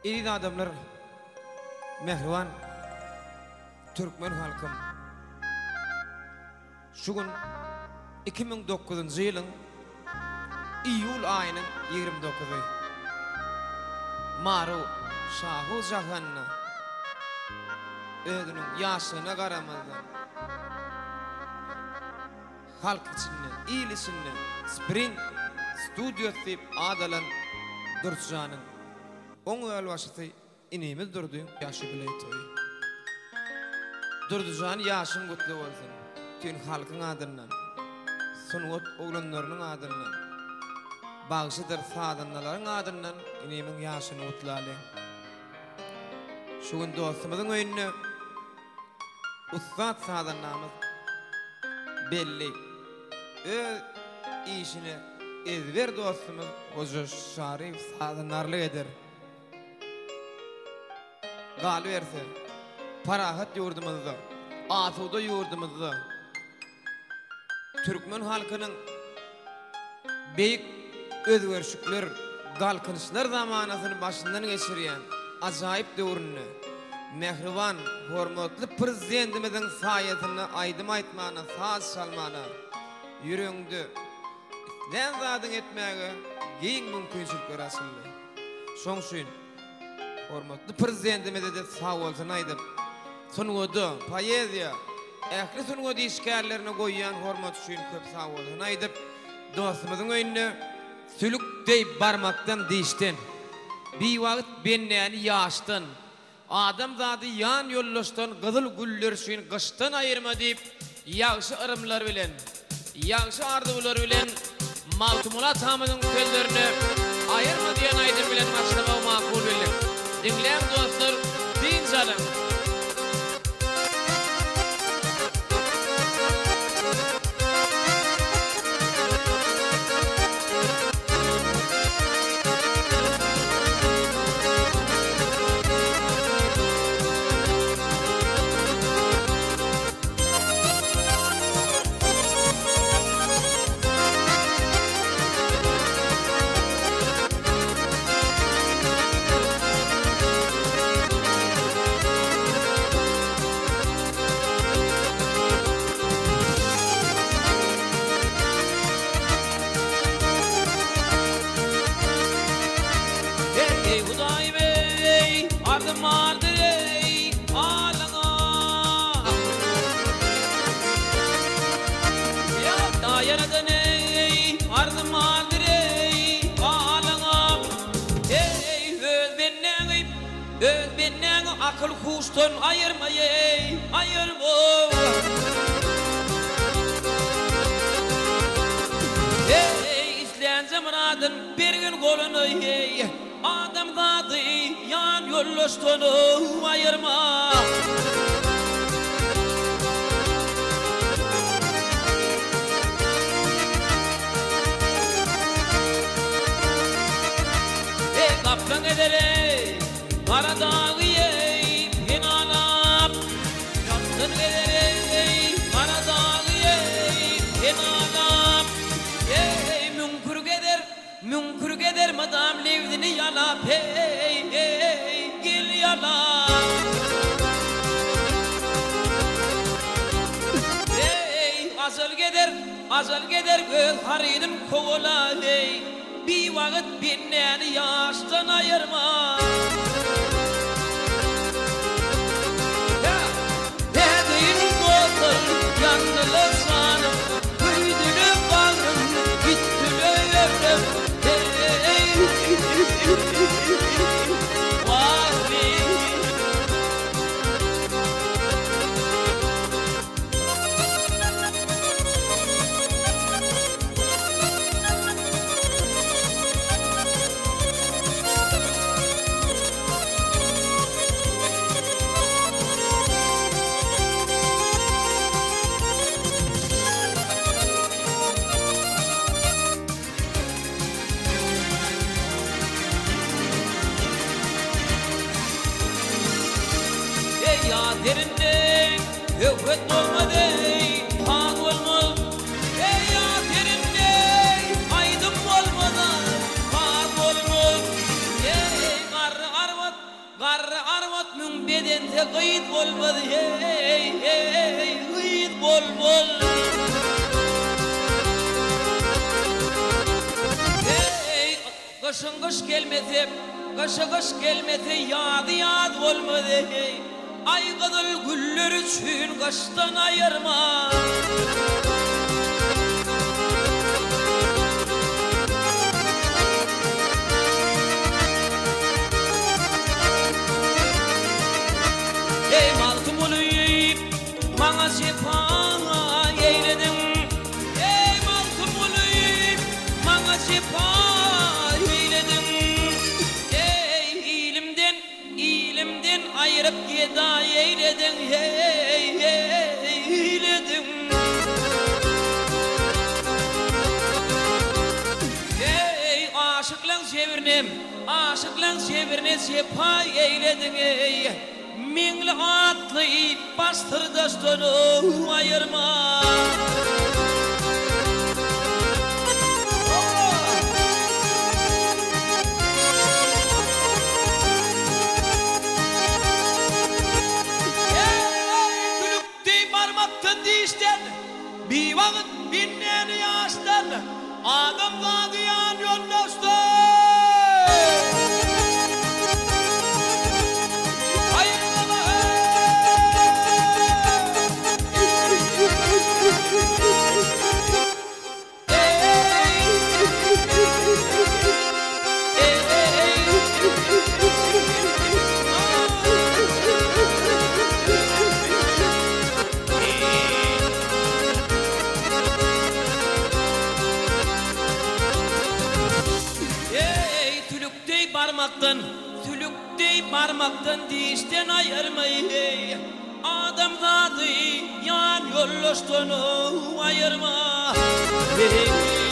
Eziz adamlar, mähriban türkmen halkym! Şu gün 2009-njy ýylyň iýul aýynyň 29-y. Maru Şahu jahanda özüniň ýaşlygyna garamazdan, halk içinde, il içinde Sprint studiýasy diýip at alan Durdyjanyň oň ýolbaşçysy inimiz Durdy ýaş ýubileý toýy. Durdyjan ýaşyň gutly bolsun. Bütin halkyň adyndan, sungat oglanlarynyň adyndan, bagşydyr sazandalaryň adyndan inimiň ýaşyny gutlalyň. Şu gün dostumyzyň öýünde ussat sazandamyz belli öz işine ezber dostumyz Hoja Şaryýew sazandarlyk eder. Galyberse, parahat ýurdumyzda, asuda ýurdumyzda türkmen halkynyň beýik özgerişikler, galkynyşlar zamanasyny başyndan geçirýän ajaýyp döwründe mähriban, hormatly Prezidentimiziň saýasynda aýdym aýtmana, saz çalmana, ýüregiňde islän zadyňy etmäge giň mümkinçilikler açyldy. Şoň üçin hormatly Prezidentimize-de sagbolsun aýdyp, sungata, poeziýa, ähli sungat işgärlerine goýýan hormaty üçin köp sagbolsun aýdyp, dostumyzyň öýünde sülük deý barmakdan, dişden, biwagt bendäni ýaşdan, Adamzady ýan ýoldaşdan gyzyl güller üçin gyşdan aýyrma diýip, ýagşy yrymlar bilen, ýagşy arzuwlar bilen Magtymguly atamyzyň sözlerine Aýyrma diýen aýdym bilen başlamagy makul bildik. Diňläň dostlar, dynç alyň! Eý Hudaýym eý, arzym bardyr eý, alyňa. Ýa Ýaradan eý, arzym bardyr eý, alyňa. Eý, öz bendäňi, öz bendäňi akyl-huşdan aýyrma eý, aýyrma. Eý, islänje myradyn bergin goluna eý, Adamzady ýan ýoldaşdan aýyrma. Eý, gaplaň ezer eý, gara dagy eý, penalap. Gaplaň ezer eý, gara dagy eý, penalap. Eý, müňkür gezer, müňkür gezer mydam lebzini ýalap, eý, eý, gel ýalap. Eý, ajal gezer, ajal gezer öz harydyn kowala, eý, biwagt bendäni ýaşdan aýyrma. Nädeýin dostlar, ýandylar janym, Köýdüle bagrym, gitdile ömrüm, Eý, wah men. Eý, ýaz derinde söhbet bolmaz, eý, saz bolmaz. Eý, ýaz derinde aýdym bolmaz, saz bolmaz. Eý, garry arwat. gyşyň gyş gelmese, gyşy gyş gelmese, ýazy ýaz bolmaz eý. Aý gyzyl güller üçin gyşdan aýyrma. Eý Magtymguly, maňa jepa eýlediň. Eý Magtymguly, maňa jepa eýlediň. Eý ilimden Ilimden aýryp gedaý eýlediň heý eýlediň. Eý aşyklaň jebrine aşyklaň jebrine jepa eýlediň eý Meňli atly baş syrdaşdan aýyrma. Eý, sülükdi barmakdan dişden, Biwagt bendäni ýaşdan, Adamzady ýan ýoldaşdan. Eý, sülük deý barmakdan, sülük deý barmakdan dişden aýyrma-eý, adamzady ýan ýoldaşdan aýyrma, eý.